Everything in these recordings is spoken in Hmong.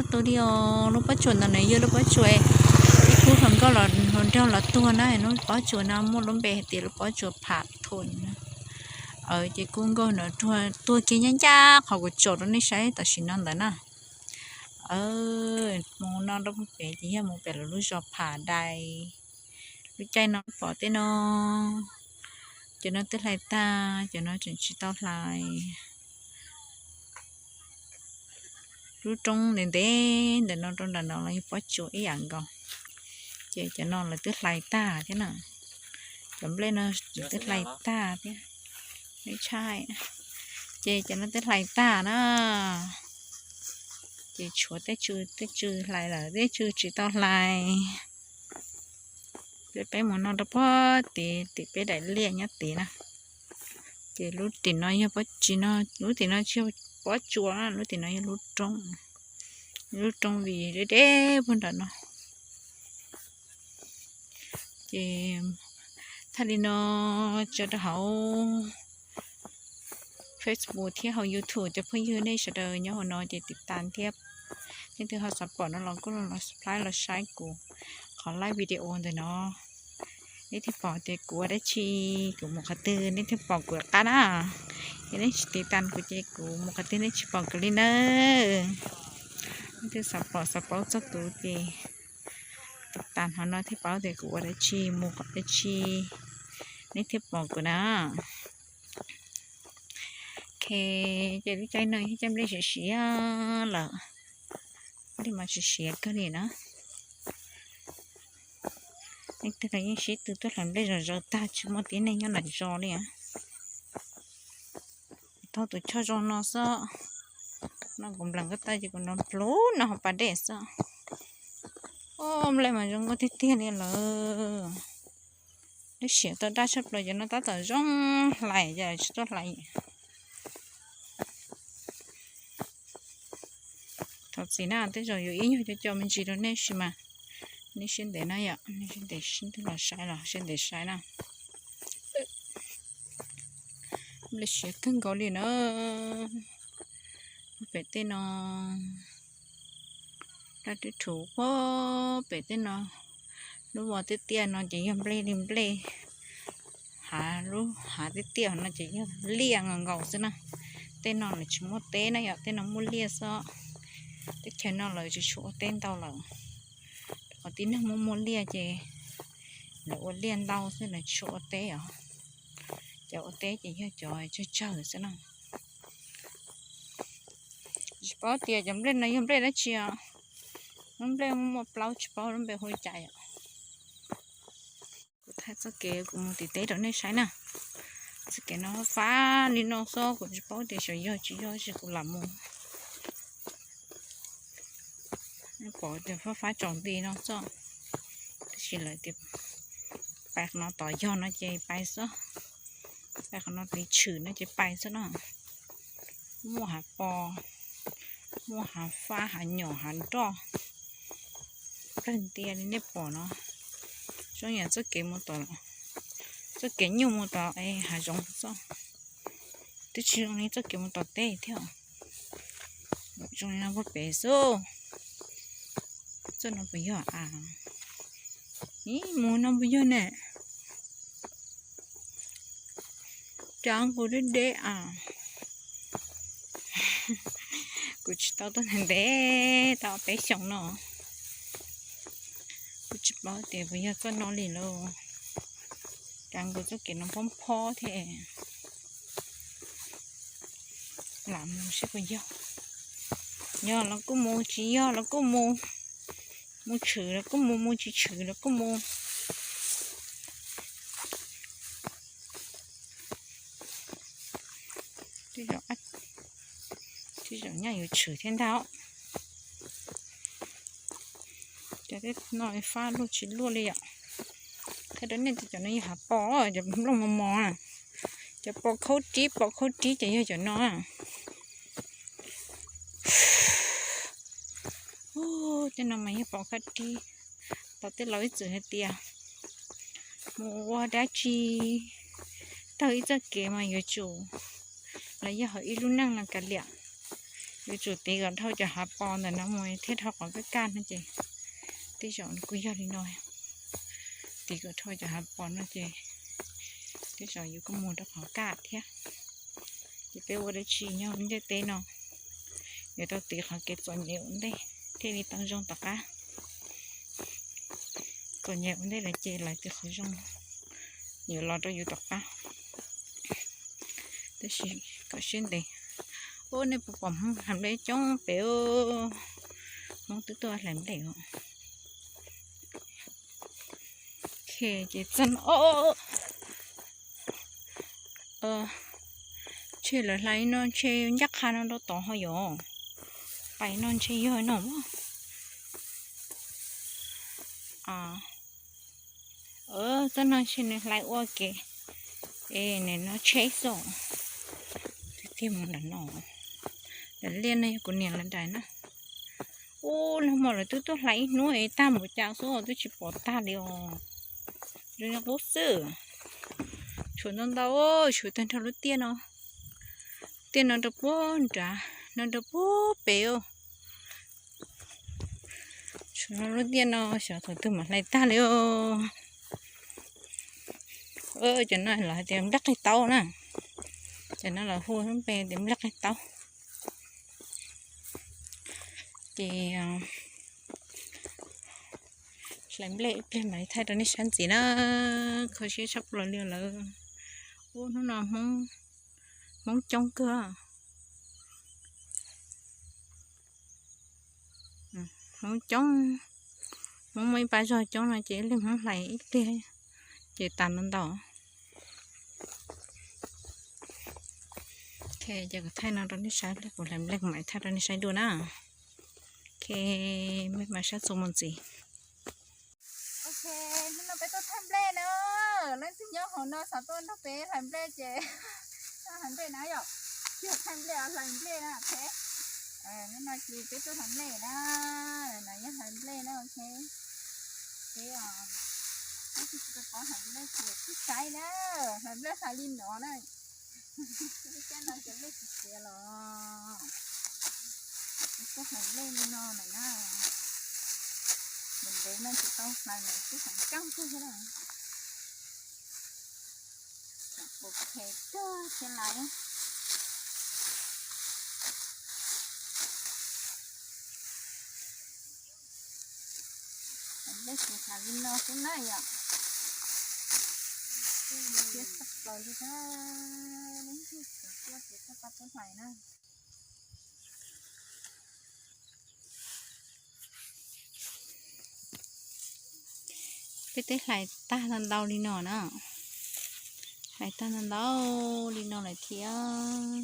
Tuaj li os, lub pob tsuas ntawm no yog lub pob tsuas ib khub hluas nkauj los nrog los tuag na. Lub pob tsuas no muaj lub npe hais tias lub pob tsuas Pham Thun na. Ces kub nkauj no tuag kiag ncaj ncaj qhov kuv tsom rau nej saib tam sim no ntawd na. Mus no rau pem ces yog mus pem lawv lub zos Pham Dais. Lub caij no pom tej no, cov no twb hlais tag, cov no tseem tsis tau hlais. Lub roob ntev ntev ntawm no rau nram no los yog pob tsuas ib yam nkaus. Ces cov no lawv twb hlais tag thiab na. Cov nplej no twb hlais tag thiab. Ces cov no twb hlais tag na. Ces tshuav tej tsw, tej tsw hlais lawm, tej tsw tsis tau hlais. Peb mus no rau pog tid, tim peb daim liaj nyob tid na. Ces lub tim no yog pob tsuas, lub tim no tsis yog pob tsuas na, lub tim no yog lub roob, lub roob vim deb deb puag nram no. Ces thaj li no tso rau hauv Facebook thiab hauv YouTube, cov phooj ywg nej sawv daws nyob hauv no ces tiv tas thiab. Leej twg ho xav pom no los kuj los subscribe los saib kuv qhov live video ntawm no. Nej thiaj pom tias kuv ua dab tsi, kuv mus qhov twg, nej thiaj pom kuv qab na. Yog nej tsis tiv tas kuv ces kuv mus qhov twg nej tsis pom kuv li nawb. Leej twg xav pom xav paub txog kuv ces tiv tas hauv no thiaj paub tias kuv ua dab tsi, mus qhov dab tsi, nej thiaj pom kuv na. Ok, ces lub caij no yog caij nplej siav siav lawm, nplej mas siav siav kawg li na. Leej twg los yeej sib tw tuaj hlais nplej zom zaws tag, tsis muaj tib neeg nyob nram zos li. Thaum tus choj zoo no xwb, no kuv nplees ko taw ces kuv nrov npluv no hauv pas dej xwb. Nplej mas zoo nkauj tiag tiag li lawm. Lub siav tau daj tshaj plaws, cov no tab tom zoo hlais, cov tsis tuaj hlais. Thov txim na, tej zaum yuav ib nyuag co co me ntsis rau nej sis mas nej siab ntev na yom, nej siab ntev sib ntuj los saib los siab ntev saib na. Nplej siav kawg nkaus li na. Pem tej no, daj twb rhuv puag pem tej no. Lub vos tiaj tiaj no ces yog nplej li nplej, hav lub hav tiaj tiaj no ces yog liaj nkaus xwb na. Tej no lawv tsis muaj teb na yom, tej no muaj liaj xwb. Teb chaws no lawv tsis tshua ua teb ntau lawm. Qhov tib neeg muaj muaj liaj ces lawv ua liaj ntau xwb, lawv tsis tshua ua teb os. Cov ua teb ces yog cov tsawg tsawg xwb na. Tsis paub tias cov nplej no yog nplej dab tsi os. Lub nplej muaj muaj plaub tsis paub lub npe hu li cas yom. Kuv thaij txoj kev kuv mus tim teb rau nej saib na. Txoj kev no fab li no xwb, kuv tsis paub tias xyov yog tsis yog, tab sis kuv lam mus. Pom tias fab fab tsaus nti no xwb, tab sis lawv tias pais qhov no tod yog no ces pais xwb, pais qhov no tiv tshwm no ces pais xwb na. Muaj hav pos, muaj hav fab, hav nyom, hav nroj, pawg ntia li nej pom no. Zoo yam txoj kev mus tom, txoj kev nyuj mus tom hav zoov xwb. Twb tsis zoo li txoj kev mus tom teb thiab. Zoo li no puag pem xwb. Txoj no puas yog a? Ib, mus no puas yog ne? Cas nkaus deb deb a. Kuv tsis tau tuaj ntev ntev tau peb xyoos no. Kuv tsis paub tias puas yog txoj no li lauj. Cas nkaus txoj kev no phob phob thiab. Lam mus seb puas yog. Yog los kuj mus, tsis yog los kuj mus. Mus tshwm los kuj mus, mus tsis tshwm los kuj mus. Tej zaum nyaj yuav tshwm thiab ntag. Cov tej no fab luaj tsis luaj li yom. Thaij rau nej tias cov no yog hav pos, cov nplooj mos mos na. Cov pos khaub rib, pos khaub rib ces yog cov no. Tej no mas yog pos khaub rib. Tau tej laus ib txwm hais tias mus ua dab tsi, taug ib txoj kev mas yuav tsum los yog hauv ib lub neej no kav liam, Yuav tsum tiv kom dhau cov hav pos ntawm no mus thiaj dhau qhov kaj kaj no ces tej zaum nws kuj yog li no. Tiv kom dhau cov hav pos no ces tej zaum yuav kuj mus rau qhov kaj thiab. Ces peb ua dab tsi nyob ntiaj teb no, yuav tau tiv qhov kev txom nyem ua ntej thiaj li tau zoo tom qab. Txom nyem ua ntej lawm ces lawv tiv qhov zoo yuav los rau yus tom qab. Tab sis kom siab ntev. Ub, nej puas pom Hmoob hlais nplej coob pem? Hmoob twb tuaj hlais nplej os. Ces txog, ntshe lawv hlais no ntshe ncaj qha no rau tod ho yog, pais no ntshe yog no. Txoj no ntshe nws hlais ua ke es nws no tsheb xwb. Tiag tiag mus nram no, nram liaj no yog kuv niam lawv nram na. Ub, nag hmo lawv twb tuaj hlais ib hnub es tag npaum cas xwb twb tsis pom tag li os. Zoo li qub xwb. Tshuav ntau ntau, tshuav tag nrho lub tiaj no. Tiaj no rau puag nrad, no rau puag pem. Tshuav lub tiaj no xyov thaum twg mam hlais tag li os. Cov no lawv hais tias nplej qig taub na. Cov no lawv hu lub npe tias nplej qig taub. Ces hlais nplej ib pliag mam li thaij rau nej saib ntxiv na. Kho siab tshaj plaws li lawm. Ub, hnub no Hmoob coob kawg. Hmoob coob, Hmoob muaj ib pab zog coob no ces ib leeg Hmoob hlais ib pliag ces tas ntau ntau. Ces kuv thaij no rau nej saib, kuv hlais nplej kuv mam thaij rau nej saib dua na. Ok, mej mam saib txuas mus ntxiv. Ok, hnub no peb tuaj thaij nplej na. Leej twg nyob hauv no xav tuaj nrog peb hlais nplej ces tuaj hlais nplej na yom. Tsis yog thaij nplej, hlais nplej na. Ok, hnub no ces peb tuaj hlais nplej na. No yog hlais nplej na, ok. Peb, peb tsis tau paub hlais nplej ces twb saib na. Hlais nplej hlais li no na. Lub caij no ces nplej tsis siav los. Peb tuaj hlais nplej li no lawm na. Ntev ntev no tsis tau hlais lawm, twb heev kawg thiab na. Ok, kawg thiab lawm. Nplej ces hlais li no xwb na yom. Siab tshaj plaws li thiab, leej twg tuaj ces tuaj pab peb hlais na. Peb twb hlais tag ntau ntau li no na. Hlais tag ntau ntau li no lawm thiab.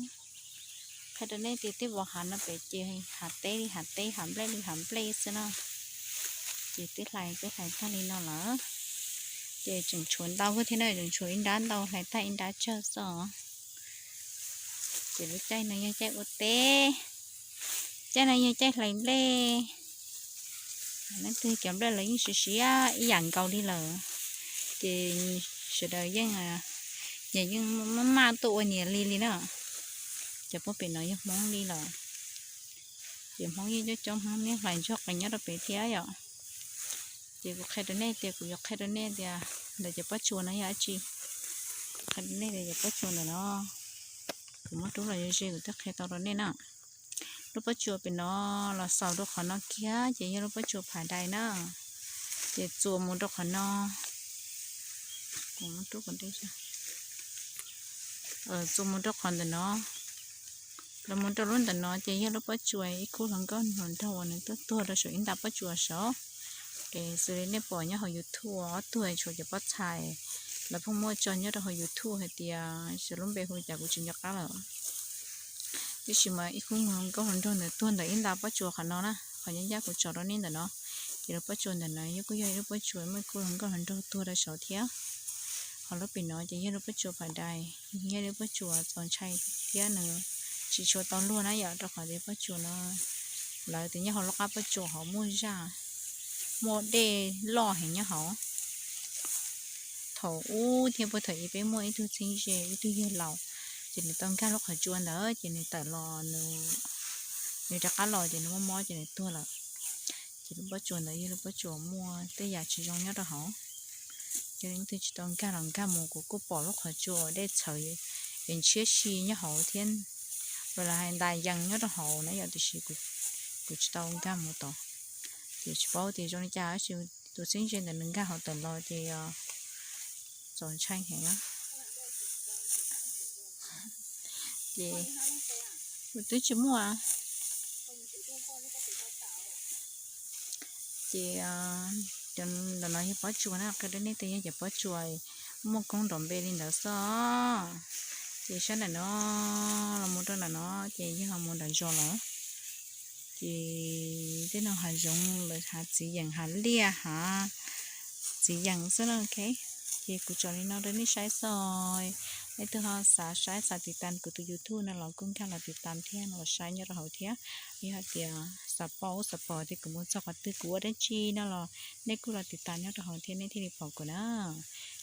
Qhia rau nej tias tej vos hav no pem ces hav teb li hav teb, hav nplej li hav nplej xwb na. Ces twb hlais, twb hlais tag li no lawm. Ces tseem tshuav ntau thiab na, tseem tshuav ib nrab ntau hlais tag ib nrab tsawg xwb os. Ces lub caij no yog caij ua teb. Caij no yog caij hlais nplej. Leej twg cov nplej los yeej siav siav ib yam nkaus li lawm. Ces sawv daws yeej, nyias yeej maj maj tuaj ua nyias li li na. Cov puag pem no yog Hmoob li lawm. Ces Hmoob yeej coob coob, Hmoob yeej hlais ntsuag qees nyob rau pem thiab yom. Ces kuv qhia rau nej tias, kuv yuav qhia rau nej tias ntawm cov pob tsuas no yog dab tsi. Kuv qhia rau nej tias cov pob tsuas ntawm no, kuv muab rub los ze ze kuv thiaj qhia tau rau nej na. Lub pob tsuas pem no los xaus rau qhov no kiag ces yog lub pob tsuas phav dais na. Ces txuas mus rau qhov no, kuv muab rub kom deb, txuas mus rau qhov ntawm no, los mus rau lub ntawm no ces yog lub pob tsuas ib khub hluas nkauj hluas nraug uas nws tuaj tuag rau saum ib nta pob tsuas saud. Es xws li nej pom nyob hauv YouTube ob tug tshuav cov pob txhais, lawv pheej muaj tso nyob rau hauv YouTube hais tias, xyov lub npe hu li cas kuv tsis nco qab lawm. Tiam sis mas ib khub hluas nkauj hluas nraug ntawd tuag ntawm ib nta pob tsuas qhov no na, qhov ncaj ncaj kuv tso rau nej ntawm no. Ces lub pob tsuas ntawm no yog kuj yog ib lub pob tsuas muaj ib khub hluas nkauj hluas nraug tuag rau saud thiab. Ho lub pem no ces yog lub pob tsuas phav dais, yog lub pob tsuas txaus ntshai thiab nws tsis tshua tau luag na yom, rau qhov tias pob tsuas no lawv tias nyob hauv lub qab pob tsuas ho muaj zaj, muaj dej loj heev nyob hauv. Thaum ub thiab puag thaum ub peb muaj ib tug txheeb ze ib tug yawg laus, ces nws tau nkag lub qhov tsua ntawd ces nws tawm los nws Nws rov qab los ces nws mob mob ces nws tuag lawm. Ces lub pob tsuas ntawd yog lub pob tsuas muaj tej yam tsis zoo nyob rau hauv. Ces leej twg tsis tau nkag los nkag mus, kuv kuj pom lub qhov tsua dej txhawv es ntshiab si nyob hauv thiab, los hais ntas yees nyob rau hauv na yom, tiam sis kuv tsis tau nkag mus tod. Ces tsis paub tias zoo li cas, tab sis tus txiv ntse ntawd nws nkag hauv tawm los ces txaus ntshai heev na. Ces kuv twb tsis muaj. Ces ntawm no yog pob tsuas na, qhia rau nej tias yog cov pob tsuas muaj koob nrov npe li ntawd xwb. Ces sab nram no los mus rau nram no ces yog los mus nram zos lawm. Ces tej no hav zoov lawv hav txiv yees, hav liaj, hav txiv yees xwb na. Ok, ces kuv tso li no rau nej saib xwb. Leej twg ho xav saib xav tiv tas kuv tus YouTube no los kuj nkag los tiv tas thiab los saib nyob rau hauv thiab. Yog hais tias xav paub xav pom tias kuv mus txog qhov twg kuv ua dab tsi no los nej kuj los tiv tas nyob rau hauv thiab nej thiaj li pom kuv na.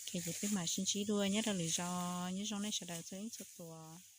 Ok, ces peb mam sib ntsib dua nyob rau lwm zaus, nyob zoo nej sawv daws txhua leej txhua tus.